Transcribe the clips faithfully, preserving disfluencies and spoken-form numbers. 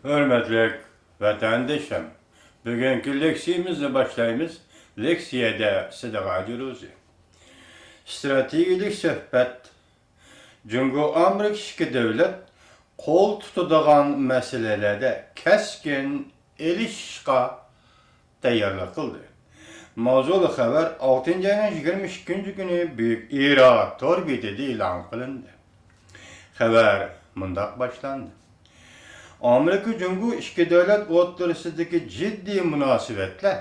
ھۆرمەتلىك ۋەتەندىشىم، بۈگۈنكى لېكسىيىمىزنى باشلايمىز. لېكسىيەدە سىدىق ھاجى روزى. ئىستراتېگىيەلىك سۆھبەت. جۇڭگو ئامېرىكا ئىككى دۆلەت قول تۇتىدىغان مەسىلىلەردە كەسكىن ئېلىشىشقا تەييارلىق قىلدى. ماۋزۇلۇق خەۋەر ئالتىنچى ئاينىڭ يىگىرمە ئىككىنچى كۈنى بۈيۈك ئىرا تور بېتىدە ئېلان قىلىندى. خەۋەر مۇنداق باشلاندى: ئامېرىكا جۇڭگو ئىككى دۆلەت ئوتتۇرىسىدىكى جىددىي مۇناسىۋەتلەر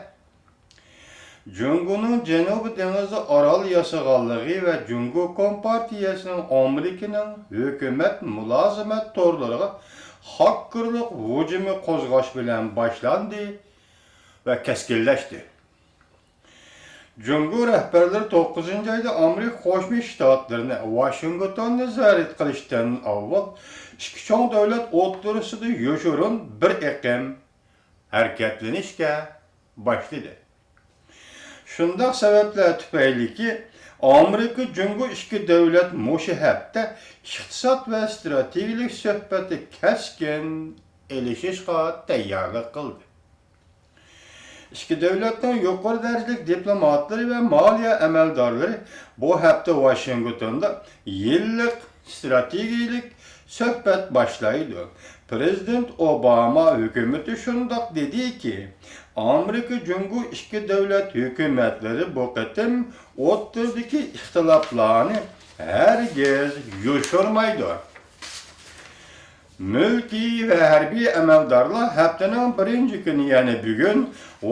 جۇڭگونىڭ جەنۇبىي دېڭىزدا ئارال ياسىغانلىقى ۋە جۇڭگو كومپارتىيەسىنىڭ ئامېرىكىنىڭ ھۆكۈمەت مۇلازىمەت تورلىرىغا خاككېرلىق ھۇجۇمى قوزغاش بىلەن باشلاندى ۋە كەسكىنلەشتى. جۇڭگو رەھبەرلىرى توققۇزىنچى ئايدا ئامېرىكا قوشما شتاتلىرىنى، ۋاشىنگتوننى زىيارەت قىلىشتىن ئاۋۋال ئىككى چوڭ دۆلەت ئوتتۇرىسىدا يوشۇرۇن بىر ئېقىم ھەرىكەتلىنىشكە باشلىدى. شۇنداق سەۋەبلەر تۈپەيلىكى، ئامېرىكا جۇڭگو ئىككى دۆلەت مۇشۇ ھەپتە ئىقتىساد ۋە ئىستراتېگىيەلىك سۆھبەتتە كەسكىن ئېلىشىشقا تەييارلىق قىلدى. ئىككى دۆلەتنىڭ يۇقىرى دەرىجىلىك دىپلوماتلىرى ۋە مالىيە ئەمەلدارلىرى بۇ ھەپتە ۋاشىنگتوندا يىللىق ئىستراتېگىيەلىك سۆھبەت باشلايدۇ. پىرېزىدېنت ئوباما ھۆكۈمىتى شۇنداق دېدىكى، ئامېرىكا جۇڭگو ئىككى دۆلەت ھۆكۈمەتلىرى بۇ قېتىم ئوتتۇرىدىكى ئىختىلاپلارنى ھەرگىز يوشۇرمايدۇ. مۈلكىي ۋە ھەربىي ئەمەلدارلار ھەپتىنىڭ بىرىنچى كۈنى، يەنى بۈگۈن،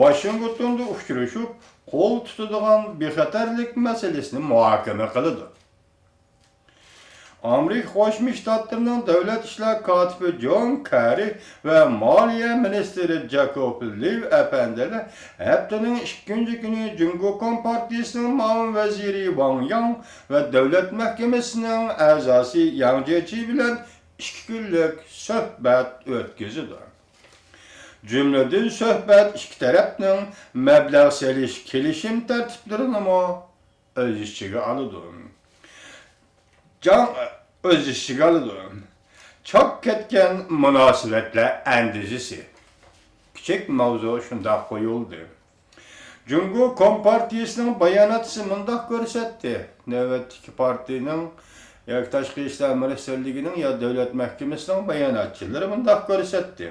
ۋاشىنگتوندا ئۇچرىشىپ، قول تۇتىدىغان بىخەتەرلىك مەسىلىسىنى مۇھاكىمە قىلىدۇ. ئامېرىكا قوشما شتاتلىرىنىڭ دۆلەت ئىشلار كاتىپى جون كېررى ۋە مالىيە مىنىستىرى جاكوب لىۋ ئەپەندىلەر ھەپتىنىڭ ئىككىنچى كۈنى جۇڭگو كومپارتىيىسىنىڭ مۇئاۋىن ۋەزىرى ۋاڭ ياڭ ۋە دۆلەت مەھكىمىسىنىڭ ئەزاسى ياڭ جيېچى بىلەن ئىككى كۈنلۈك سۆھبەت ئۆتكۈزىدۇ. جۈملىدىن سۆھبەت ئىككى تەرەپنىڭ مەبلەغ سېلىش كېلىشىم تەرتىپلىرىنىمۇ ئۆز ئىچىگە ئالىدۇ. جاڭ ئۆز ئىچىگە ئالىدۇ. چاك كەتكەن مۇناسىۋەتلەر ئەندىزىسى. كىچىك ماۋزۇ شۇنداق قويۇلدى. جۇڭگو كومپارتىيىسىنىڭ باياناتچىسى مۇنداق كۆرسەتتى. نۆۋەتتىكى پارتىيىنىڭ ياكى تاشقى ئىشلار مىنىستىرلىكىنىڭ يا دۆلەت مەھكىمىسىنىڭ باياناتچىلىرى مۇنداق كۆرسەتتى.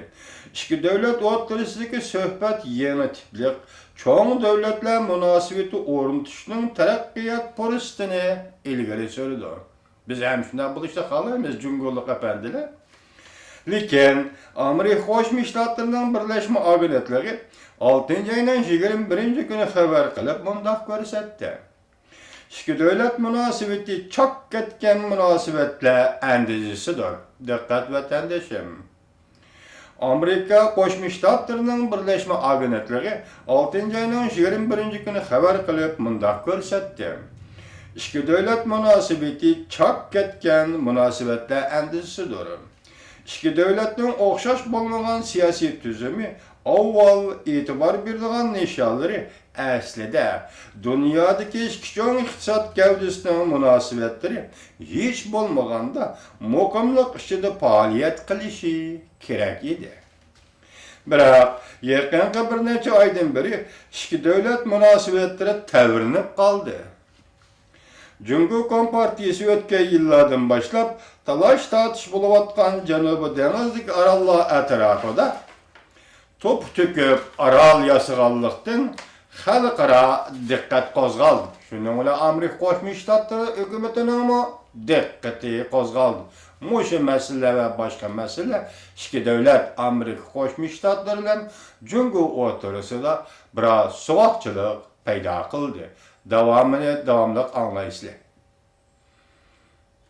ئىككى دۆلەت ئوتتۇرىسىدىكى سۆھبەت يېڭى تىپلىق چوڭ دۆلەتلەر مۇناسىۋىتى ئورنىتىشنىڭ تەرەققىيات پۇرسىتىنى ئىلگىرى سۈرىدۇ. بىز ھەم شۇنداق بولۇشنى خالايمىز، جۇڭگولۇق ئەپەندىلەر. لېكىن ئامېرىكا قوشما شتاتلىرىنىڭ بىرلەشمە ئاگېنتلىقى ئالتىنچى ئاينىڭ يىگىرمە بىرىنچى كۈنى خەۋەر قىلىپ مۇنداق كۆرسەتتى. ئىككى دۆلەت مۇناسىۋىتى چاك كەتكەن مۇناسىۋەتلەر ئەندىزىسىدۇر. دىققەت، ۋەتەندىشىم! ئامېرىكا قوشما شتاتلىرىنىڭ بىرلەشمە ئاگېنتلىقى ئالتىنچى ئاينىڭ يىگىرمە بىرىنچى كۈنى خەۋەر قىلىپ مۇنداق كۆرسەتتى: ئىككى دۆلەت مۇناسىۋىتى چاك كەتكەن مۇناسىۋەتلەر ئەندىزىسىدۇر. ئىككى دۆلەتنىڭ ئوخشاش بولمىغان سىياسىي تۈزۈمى ئاۋۋال ئېتىبار بېرىدىغان نىشانلىرى ئەسلىدە دۇنيادىكى ئىككى چوڭ ئىقتىساد گەۋدىسىنىڭ مۇناسىۋەتلىرى ھېچ بولمىغاندا مۇقىملىق ئىچىدە پائالىيەت قىلىشى كېرەك ئىدى. بىراق، يېقىنقى بىر نەچچە ئايدىن بېرى ئىككى دۆلەت مۇناسىۋەتلىرى تەۋرىنىپ قالدى. جۇڭگو كومپارتىيىسى ئۆتكەن يىللاردىن باشلاپ تالاش-تارتىش بولۇۋاتقان جەنۇبىي دېڭىزدىكى ئاراللار ئەتراپىدا توپا تۆكۈپ ئارال ياسىغانلىقتىن، خەلقئارا دىققەت قوزغالدى. شۇنىڭ بىلەن ئامېرىكا قوشما شتاتلىرى ھۆكۈمىتىنىڭمۇ دىققىتى قوزغالدى. مۇشۇ مەسىلە ۋە باشقا مەسىلە ئىككى دۆلەت، ئامېرىكا قوشما شتاتلىرى بىلەن جۇڭگو ئوتتۇرىسىدا بىراز سوغۇقچىلىق پەيدا قىلدى. داۋامىنى داۋاملىق ئاڭلايسىلەر.